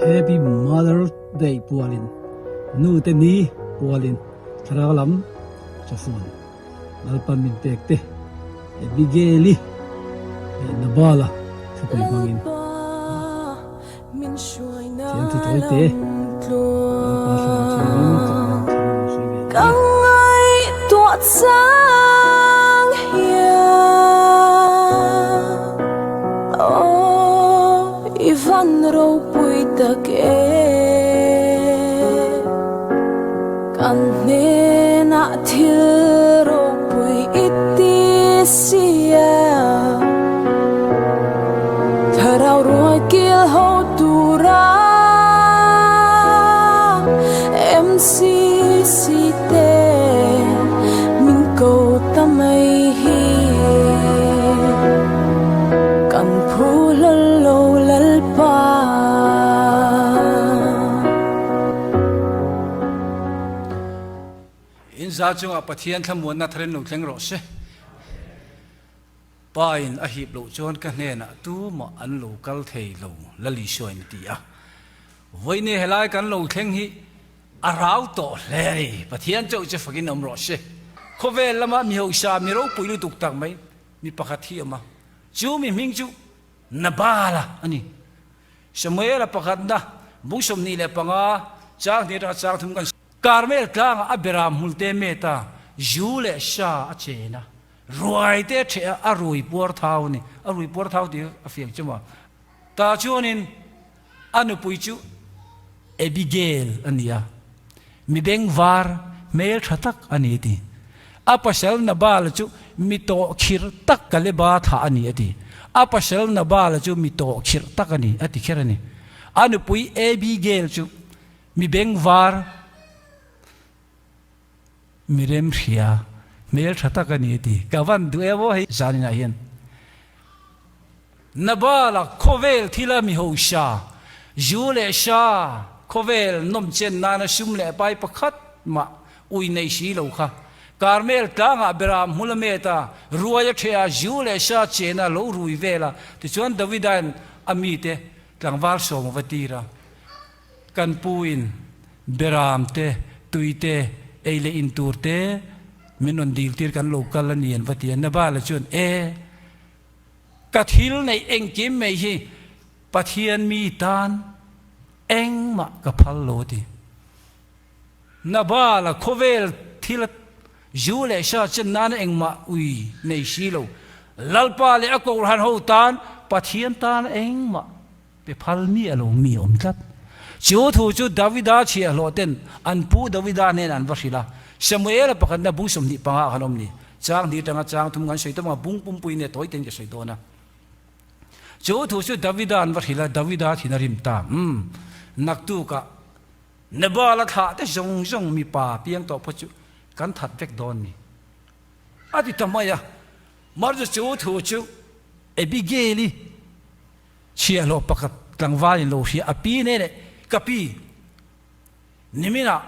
Happy Mother Day pualin Nu te ni pualin thlarau lam chawfun Lalpan min pek te Abigail-i leh Nabal-a thupui hmangin thiam thu tawi te Lalpa hruai thiamin chakna thinlung a sawi ve ang In za chungah Pathian thlamuanna tharin lo thleng rawh se. Pa in a hip loh chuan ka hnenah tumah an lo kal thei lo, Lalisua in a ti a. Vawiin helai kan lo thleng hi a rau tawh hle a ni. Pathian chauh che fakin awm rawh se. Khawvel lama mi hausa, mi ropui lutuk tak mai mi pakhat hi a awm a. Chu mi hming chu Nabala a ni. Samuela pakhatna bung 25 chang hnih atanga chang thum kan Karmel tlangah a beram hmulte meta zu leh sa a chen a, ruai te a ṭheh a, a rui puar thau a ni. A rui puar thau tih a fiang chu maw? Tah chuanin a nupui chu Abigail a ni a, mi bengvar hmel ṭha tak a ni a ti. A pasal Nabal chu mi tawh khirh tak Kaleba thlah a ni a ti. A pasal Nabal chu mi tawh khirh tak a ni a ti kher a ni. A nupui Abigail chu Mi bengvar, mi remhria, hmel tha tak a ni a ti. Ka van duh em aw hei zaninah hian. Nabala khawvel thila mi hosa, zu leh sa, khawvel nawmchen nana sum leh pai pakhat mah ui nei si lo kha. Karmel tlangah beram hmul a met a, ruai a ṭheh a, zu leh sa chena lo rui vel a. Tichuan Davida'n a mite tlangval sawm a va tir a. Kan pu in beram te, tui te, ei leh in tur te min rawn dil tir kan lo kal a ni an va ti a. Nabala chuan, E, ka thil neih engkim mai hi Pathian mi tan engmah ka phal lo a ti. Nabala khawvel thil a zu leh sa chen nana engmah ui nei si lo. Lalpa leh a Kohhran ho tan Pathian tan engmah Pe phal mi a lo mi awm tlat. Chu thu chu Davida chhiahhlawh ten an pu Davida hnenah an va hrilh a. Samuela pakhatna bung 25 ah khan awm ni. Chang hnih atanga chang thum kan sawi tawp ang a, bung pumpui nge tawi ten ka sawi dawn a. Chu thu chu Davida an va hrilh a, Davida thin a rim ta. Umm, naktukah Nabala thlah te zawng zawng mipa piang tawh pawh chu kan that vek dawn ni. A ti ta mai a. Mahse chu thu chu Abigail-i Chhiahhlawh pakhat tlangval in lo hria a pi nen e, Ka pi, niminah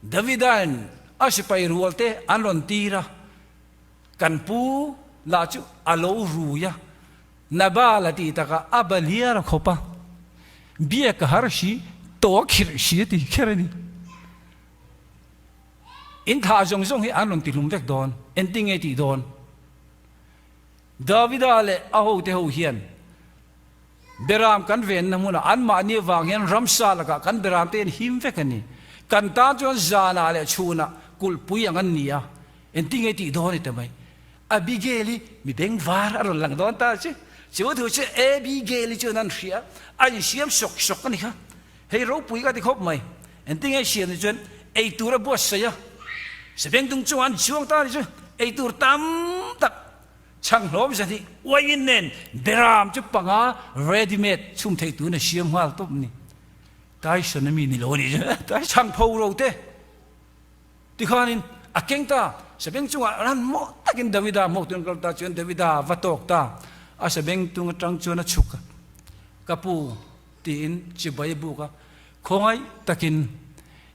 Davida'n a sipai rual te an rawn tir a, kan pu lah chu a lo rui a, Nabal a tih takah a baliar a khawp a, biak a har si, tawh a khirh si a ti kher a ni. In thlah zawng zawng hi an rawn tihlum vek dawn, engtin nge tih dawn? Davida leh a hote ho hian beram kan venna hmunah anmahni avang hian ramsa lakah kan beram te hian him vek a ni. Kan tan chuan zanah leh chhunah kulhpui ang an ni a, engtinge tih dawn i ti mai. Abigail hi mi bengvar a rawn lang dawn ta che. Chu thu chu Abigail hi chuan an hria, a insiam sawk sawk a ni kha. Hei ropui ka ti khawp mai. Engtinge siam ni chuan eitur a buatsaih a, Sebengtung chungah an chuang ta ni chu eitur tam tak chhang hlawm zan hi uaiin nen beram chu panga ready made chhum thei turin a siam nghal tawp ni. Tyson a mi ni lo a nih chu. Chhang pho ro te tikhanin a keng ta, Sebeng chungah ran mawh takin Davida hmuak turin a kal ta chuan Davida va tawk ta a Sebengtung atang chuan a chhuk a, Ka pu tiin chibai a buk a, Khawngaih takin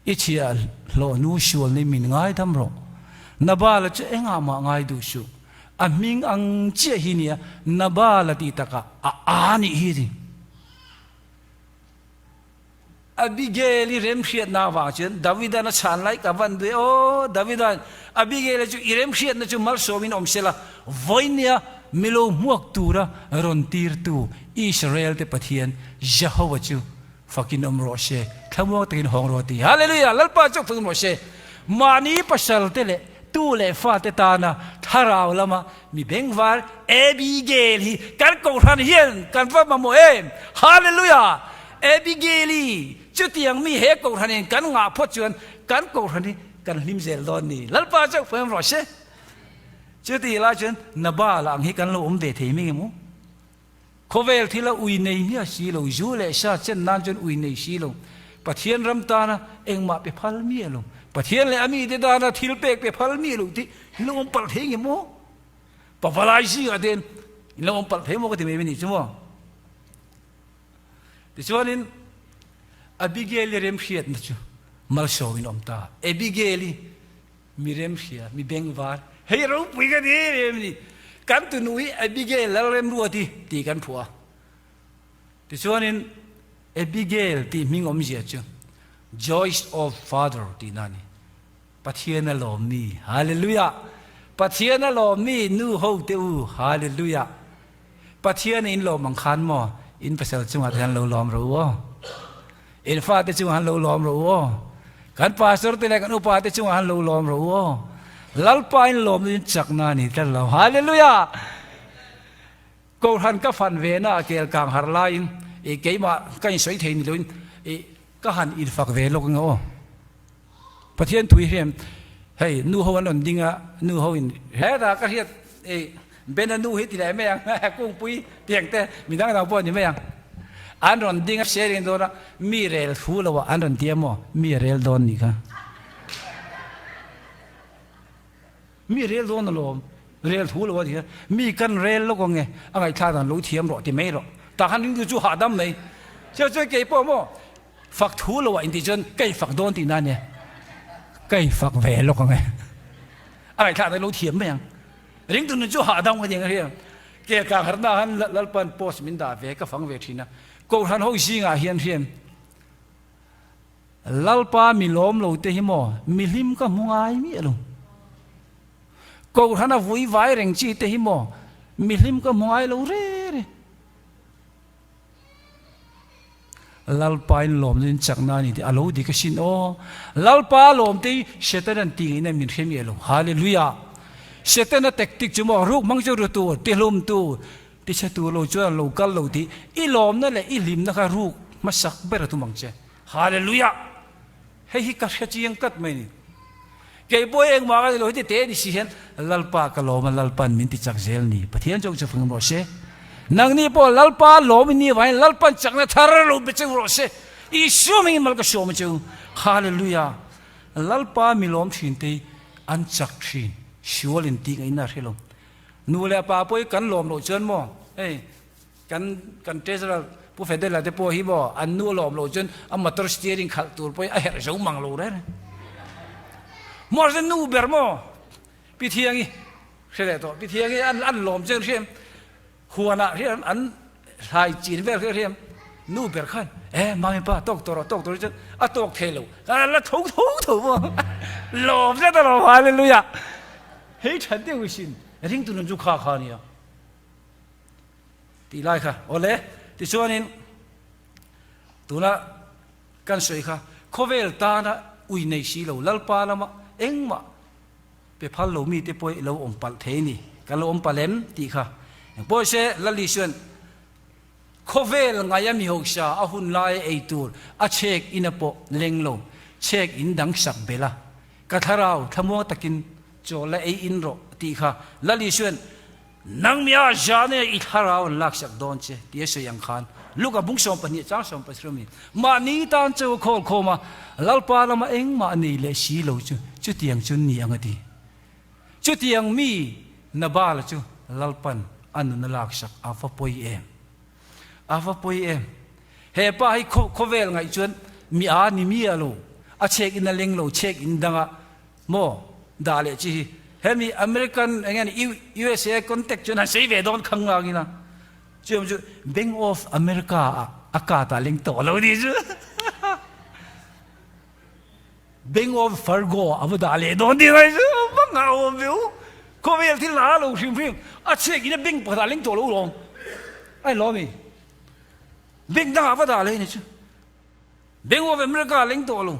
i chhiah hlawh nu sual ni min ngaidam rawh. Nabala chu engah mah ngai duh suh. A hming ang chiah hi nia Nabala tih takah a a nih hi a ti. Abigail-i remhriatna avang chuan Davida'n a chhan lai ka van duh e aw, Davida'n Abigail-a chu i remhriatna chu malsawmin awm sela, vawinia mi lo hmuak tura rawn tirtu Israel-te Pathian Jehovah chu fakin awm rawh se, thlamuang takin hawng rawh ti. Hallelujah! Lalpa chu fakin rawh se. Mahni pasalte leh tu leh fate tana thlarau lama mi bengvar Abigail hi kan kohhran hian kan va mamawh em! Hallelujah! Abigail-i chutiang mi he kohhranin kan ngah phawt chuan kan kohhran hi kan hlim zel dawn ni. Lalpa chauh fakin rawh se. Chutih lai chuan Nabal ang hi kan lo awm ve thei mai emaw? Khawvel thila ui nei miah si lo, zu leh sa chen nan chuan ui nei si lo, Pathian ram tana engmah pe phal miah lo, Pathian leh a mite tana thil pek pe phal miah lo tih in lo awm palh thei nge maw? Pavalai zingah te in lo awm palh thei maw ka ti mai mai nih chu maw? Tichuanin Abigail-i remhriatna chu malsawmin a awm ta. Abigail-i Mi remhria, mi bengvar, hei ropui ka ti em em a ni. Kan tunu hi Abigail Lalremruati tih kan phuah a. Tichuanin Abigail tih hming awmzia chu Joys of Father tihna a ni. Pathian a lawm mi, Hallelujah! Pathian a lawm mi nu ho te u, Hallelujah! Pathian in lawm ang khan maw in pasal chungah te hian lo lawm rawh u aw. In fate chungah han lo lawm rawh u aw. Kan pastor te leh kan upa te chungah han lo lawm rawh u aw. Lalpa in lawm in chakna a ni tlat lo. Hallelujah! Kohhran ka fan ve na kel kang har laiin i keimah ka insawi thei ni loin i ka han infak ve lawk ang aw. Pathian tui hian hei nu ho an rawn ding a, nu ho in hetah ka hriat ei Bena nu hi ti leh mai ang kungpui tiang te mi dang dang pawh a ni mai ang. An rawn ding a sharing dawn a, mi rel thu lo ah an rawn ti a maw, mi a rel dawn nih kha. Mi rel dawn alawm, rel thu lo a ti a, mi kan rel lawk ang e, a ngaihthlak dan lo thiam rawh ti mai rawh. Tah khan ringtu chu hahdam mai. Chuan chuan keipawh maw Fak thu lo ah intih chuan ka infak dawn tihna a nia. Ka infak ve lawk ang e. A ngaihthlak te lo thiam mai ang. Ringtu nun chu hahdam ka ti ang a hria. Kel kang harna ah khan Lalpan post min dah ve, ka fang ve thin a. Kohhran ho zingah hian hrian Lalpa mi lawm lo te hi maw mi hlim ka hmu ngai miah lo. Kohhran a vui vai reng chi te hi maw mi hlim ka hmu ngai lo re re. Lalpa in lawm in chakna a ni tih a lo dik asin aw. Lalpa lawm te hi Satan an tih ngeiin a min hre miah lo. Hallelujah! Satan a tactic chu maw ruk hmang chu ru tur, ti hlum tur, ti chhe tur lo chuan lo kal lo tih i lawmna leh i hlimna kha ruk hmasak ber a tum ang che. Hallelujah! Hei hi ka hre chiang tlat mai a ni. Kei pawh hi engmah ka ni lo, heti te ni si hian Lalpa ka lawm a, Lalpa'n min ti chak zel ni. Pathian chu chufang rawh se. Nangni pawh Lalpa lawm in ni avangin Lalpa'n chakna thar lo be cheu rawh se. Isua hmingin mal ka sawm a cheu. Hallelujah! Lalpa mi lawm thin te hi an chak thin. Sual in tih ngaihna a hre lo. Nu leh pa pawh hi kan lawm loh chuan maw hei Kan kan treasurer Pu Fedela te pawh hi maw an nu a lawm loh chuan a motor steering khalh tur pawh hi a herh zo mang lo reng reng. Mahse nu ber maw Pi Thiangi hre leh tawh Pi Thiangi an an lawm chiang hriam huanah hian an hlai chin vel hriam hriam nu ber khan e mami pa tawk tawh rawh tawk tawh rawh chuan a tawk thei lo a la tho tho tho maw lawm zet alawm hallelujah hei tha deuh sin ringtu nun chu kha kha a nia. Tih lai kha awle tichuanin tuna kan sawi kha khawvel tana ui nei si lo Lalpa lama engmah pe phal lo mite pawh i lo awm palh thei a ni kan lo awm palh em tih kha engpawh se Lali chuan khawvel ngaia mi hausa a hun laia ei tur a chhek ina pawh leng lo chhek in dang sak belh a ka thlarau thlamuang takin chaw la ei in rawh tih kha Lali chuan Nang mi a zane i thlarau an laksak dawn che ti a sawi ang khan Luka bung 12 chang 17 mi mahni tan cheu a khawl khawm a, Lalpa lama engmah nei leh si lo chu chutiang chu ni ang a ti. Chutiang mi Nabala chu Lalpan a nun a laksak a va pawi em? A va pawi em? He pa hi khawvel ngaih chuan mi a ni miah lo, a chhek in a leng lo, chhek in dangah Maw? Dah leh chi hi. Hemi American eng nge ni USA contact chuan han sei ve dawn khang ngang ila. Chu awm chu Bank of America ah a card ah leng tawh lo ni chu. Bank of Fargo a va dah leh dawn tih ngai chu va nghah awm ve u. Khawvel thil a lo hrim hrim a chhiak in a bank pakhat ah leng tawh lo lawm. A in lawm i. Bank dangah va dah leh ni chu. Bank of America ah leng tawh lo.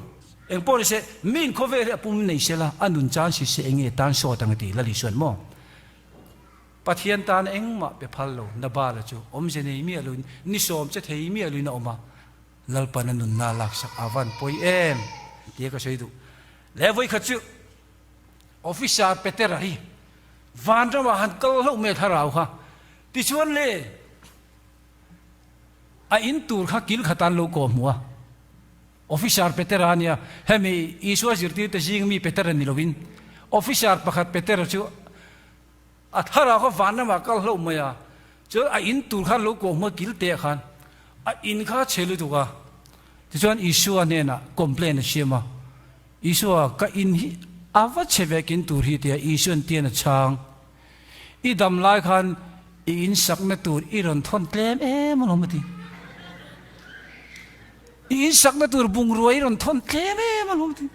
Eng pawh ni se min khawvel hi a pum nei se la a nun chan si se enge tan sawt ang a ti Lali chuan maw. Pathian tan engmah pe phal lo Nabala chu awmze nei miah loin ni sawm che thei miah loin a awm a. Lalpan a nunna laksak a van pawi em tia ka sawi duh. Leh vawikhat chu Officer Petera hi vanramah han kal hlauh mai a thlarau kha. Tichuan le a in tur kha kil khat an lo kawh hmu a. Officer Petera a nia, hemi Isua zirtirte zing mi Petera ni lovin Officer pakhat Petera chu A thlarau kha van lamah kal hlauh mai a, chuan a in tur khan lo kawh hma kil teh khan a in kha a chhe lutuk a. Tichuan Isua hnenah complain a siam a, Isua, ka in hi a va chhe ve kin tur hi tia Isua'n tian a chhang. I dam lai khan i in sakna tur i rawn thawn tlem em alawm a ti. I in sakna tur bungrua i rawn thawn tlem em alawm a ti.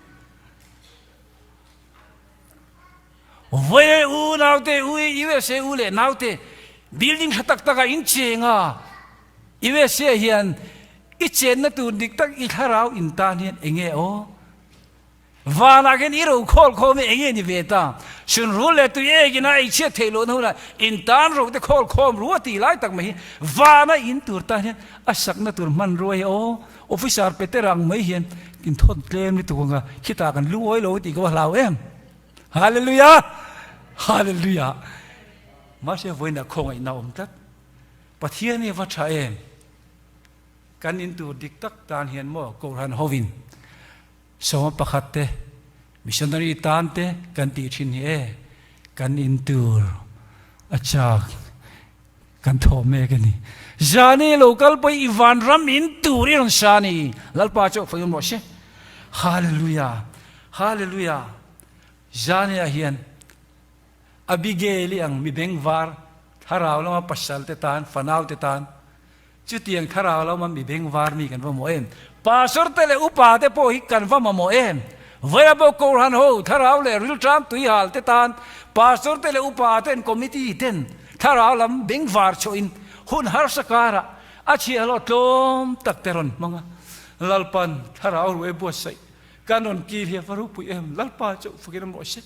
Vawi u naute u USA u leh naute building tha tak tak ah in cheng a, USA hian i chenna tur dik tak i thlarau in tan hian enge aw? Vanah khian i ro khawl khawm hi enge ni ve ta? Sunrul leh tui ek ina ei chhiat theih lohna hunah in tan ro te khawl khawm ru a tih lai tak mai hi vana in tur tan hian a sakna tur hmanrua hi aw Officer Peter ang mai hian in thawn tlem lutuk anga khitah kan lungawi lo tih ka va hlau em. Hallelujah! Hallelujah! Mahse vawiinah khawngaihna a awm tlat. Pathian hi a va tha em? Kan in tur dik tak tan hian maw Kohhran hovin sawma pakhat te missionary tan te kan tih thin hi e kan in tur a chak Kan thaw mek a ni. Zani lo kal pawh i vanram in tur i rawn sa a ni. Lalpa chu a fawi awm rawh se. Hallelujah! Hallelujah! Zani ah hian Abigail i ang mi bengvar thlarau lama pasal te tan, fanau te tan chutiang thlarau lama mi bengvar mi kan va mamawh em? Pastor te leh upa te pawh hi kan va mamawh em? Vawiabo Kohhran ho thlarau leh rilṭam tuihal te tan Pastor te leh upa ten committee ten Thlarau lam bengvar chhuahin hun harsa karah a chhiahhlawh tlawm tak te rawn hmang a, Lalpan thlarau ruai buatsaih kan rawn kir hi a va ropui em, Lalpa chu fakin a mawh se.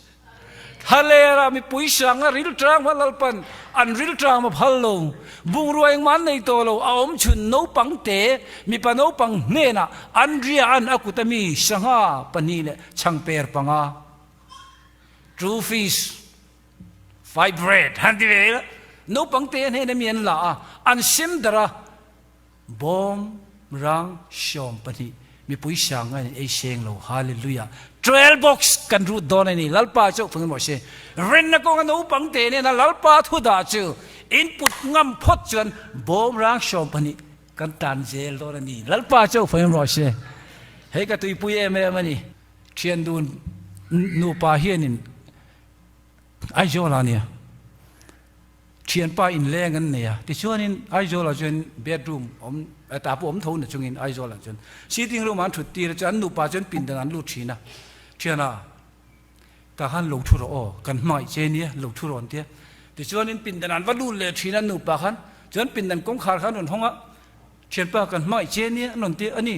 Thlalera mipui sanga rilṭang hma Lalpan an rilṭang a phal lo, bungrua engmah an nei tawh lo, a awm chhun naupang te mipa naupang hnenah an ria an a kut ami sangha pahnih leh chhangper panga, two fish. Vibrate han ti ve ila, naupang te hnena mi an la a, an sem darh a, bawm rang 12 mipui sang ngain an ei seng lo, Hallelujah. Trail box kan rut dawn a ni, Lalpa chauh fang emaw se, rinna kawnga naupang te nena Lalpa thu dah chu input ngam phawt chuan bawm rang 12 kan tan zel dawn a ni, Lalpa chauh fang emaw se. Hei ka tuipui em em a ni, thian dun nupa hianin Aizawl ah nia thianpa inleng an nei a, tichuanin Aizawl ah chuan bedroom awm tah pawh awm tho na chungin Aizawl ah chuan sitting room ah an thut tir a chuan an nupa chuan pindan an lut thin a, thiana tah khan lo thu rawh aw kan hmangaih che nia lo thu rawh an tia, tichuanin pindan an va lut leh thin a nupa khan chuan pindan kawngkhar khan an rawn hawng a, thianpa kan hmangaih che nia an rawn ti a ni.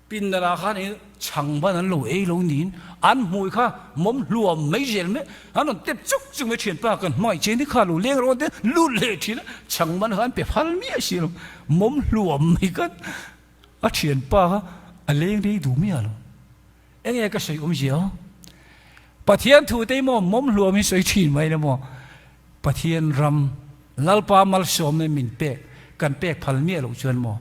Pindan ah khan i chhang ban an lo ei lo niin an hmui kha mawm hluam mai zel mai an rawn tep chuk chuk mai thianpa kan hmangaih che ni kha lo leng rawh te lut leh thin a chhang ban kha an pe phal miah si lo mawm hluam mai khan a thianpa kha a leng rei duh miah lo enge ka sawi awmzia aw Pathian thu te hi maw mawm hluam hi sawi thin mai la maw Pathian ram Lalpa malsawmna min pek kan pek phal miah loh chuan maw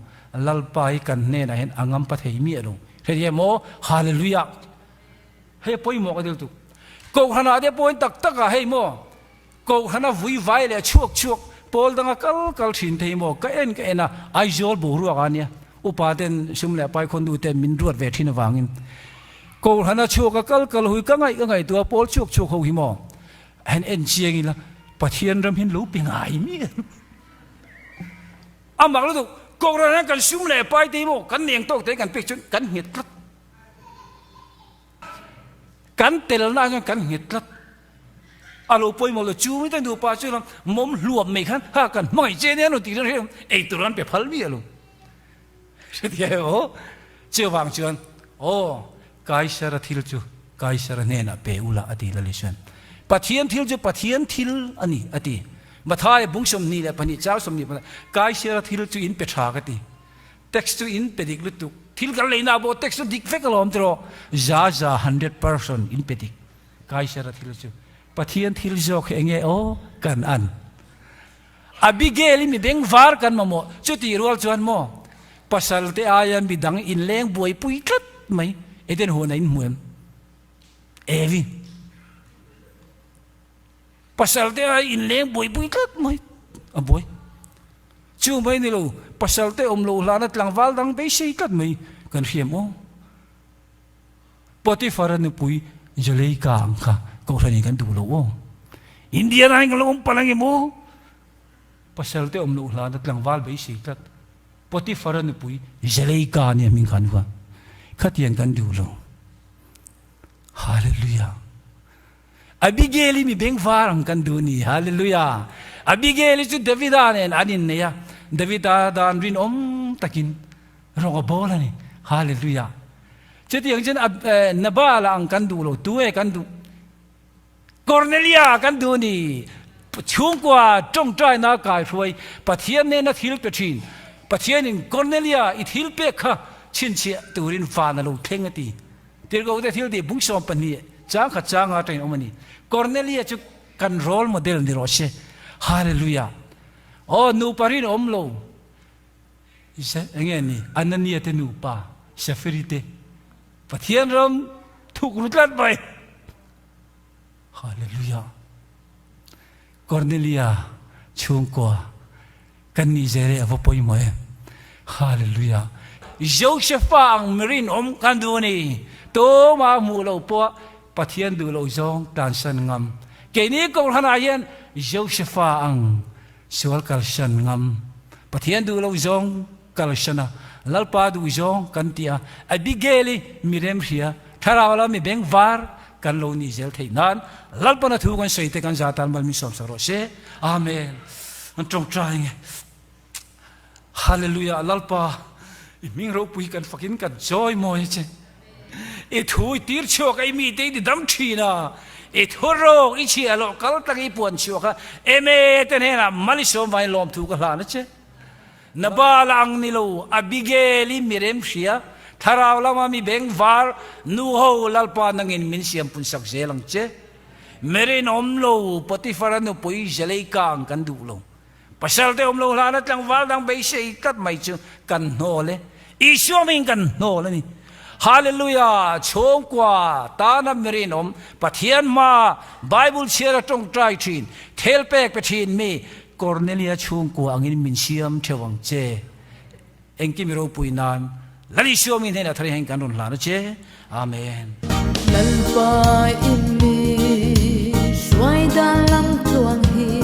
Lalpa hi kan hnenah hian a ngampa thei miah lo. Heti hian maw Hallelujah! Hei pawimawh ka dil tuk. Kohhranah te pawhin tak takah hei maw Kohhrana vui vai leh chhuak chhuak pawl danga kal kal thin te hi maw ka en ka en a Aizawl boruak ah nia upa ten sum leh pai khawndu ten min ruat ve thin avangin Kohhrana chhuak a kal kal hui ka ngaih ka ngaihtuah pawl chhuak chhuak ho hi maw Han en chiang ila Pathian ram hian lo pe ngai miah lo. A mak lutuk, Kohhran hian kan sum leh pai te hi maw kan neng tawk te kan pek chuan kan nghet tlat. Kan telna ah chuan kan nghet tlat. A lo pawimawh lo chu mite nupa chu lam mawm hluam mai khan ha kan hmangaih che nia lo tih reng reng ei tur an pe phal miah lo. Hretia aw chuvang chuan aw Kaisara thil chu Kaisara hnenah pe ula a ti Lali chuan Pathian thil chu Pathian thil a ni a ti. Mathaia bung 22 chang 24 Kaisara thil chu in pe tha ka ti. Tax chu in pe dik lutuk. Thil kan leina pawh tax chu dik vek alawm tiraw. Za za 100% in pe dik. Kaisara thil chu Pathian thil zawk hi enge aw kan an. Abigail i mi bengvar kan mamawh chutih rual chuan maw pasal te aia midang inleng buaipui tlat mai Eden huan a inhmu em? Evi pasal te aia inleng buaipui tlat mai a buai chu mai ni lo pasal te awm loh hlana tlangval dang beisei tlat mai kan hriam aw. Potiphar-a nupui Zuleika ang kha kohhranin kan duh lo aw. Indian-ah hian kan lo awm palh ang em aw? Pasal te awm loh hlana tlangval beisei tlat Potiphar-a nupui Zuleika nia hming khan kha khatiang kan duh lo. Hallelujah! Abigail-i mi bengvar ang kan duh ni. Hallelujah! Abigail-i chu Davida nen an innei a, Davida dan rinawm takin rawng a bawl a ni. Hallelujah! Chutiang chuan Nabal-a ang kan duh lo, tu nge kan duh? Cornelia kan duh a ni. Chhungkua tawngtaina kaihruai Pathian nena thil pe thin. Pathianin Cornelia i thil pek kha chhinchhiah turin van a lo thleng a ti. Tirhkohte thil tih bung 12 chang khat changa atangin awm a ni. Cornelia chu kan role model ni rawh se. Hallelujah! Aw nupa rinawm lo. Enge ni Anania te nupa Safiri te Pathian ram thuk ru tlat mai. Hallelujah. Cornelia chhungkua kan nih zel e a va pawimawh em. Hallelujah. Josepha ang mirin awm kan duh a ni. Tuma hmuh loh pawh Pathian duh loh zawng tlansan ngam. Keini Kohhranah hian Josepha ang Sual kalsan ngam. Pathian duh lo zawng kalsan a, Lalpa duh zawng kan ti a, Abigail i mi remhria, thlarau lam mi bengvar kan lo nih zel theih nan Lalpana thu kan sawi te kan za tan mal min sawm sak rawh se. Amen. An tawngtai nge. Hallelujah Lalpa i hming ropui kan fakin kan chawi mawi a che. I thu i tir chhuak a, i mite i ti dam thin a, i thu rawk i chhiah loh kal tak i puan chhuak a, eme te hnenah mal i sawm vangin lawmthu ka hlan a che. Nabal ang ni lo, Abigail i mi remhria, thlarau lama mi bengvar, nu ho Lalpa nangin min siam pun sak zel ang che. Mi rinawm lo, Potiphar-a nupui Zeleika ang kan duh lo. Pasal te awm lo hlana tlangval dang beisei tlat mai chu kan hnawl e. Isua hmingin kan hnawl a ni. Hallelujah! Chhungkua tana mi rinawm, Pathian hma Bible chhiara tawngtai thin, thel pek pe thin mi Cornelia chhungkua angin min siam theuh ang che. Engkim i ropui nan Lal Isua mi hnenah thar hian kan rawn hlan a che. Amen. Lalpa in mi hruai dan lam tluang hi.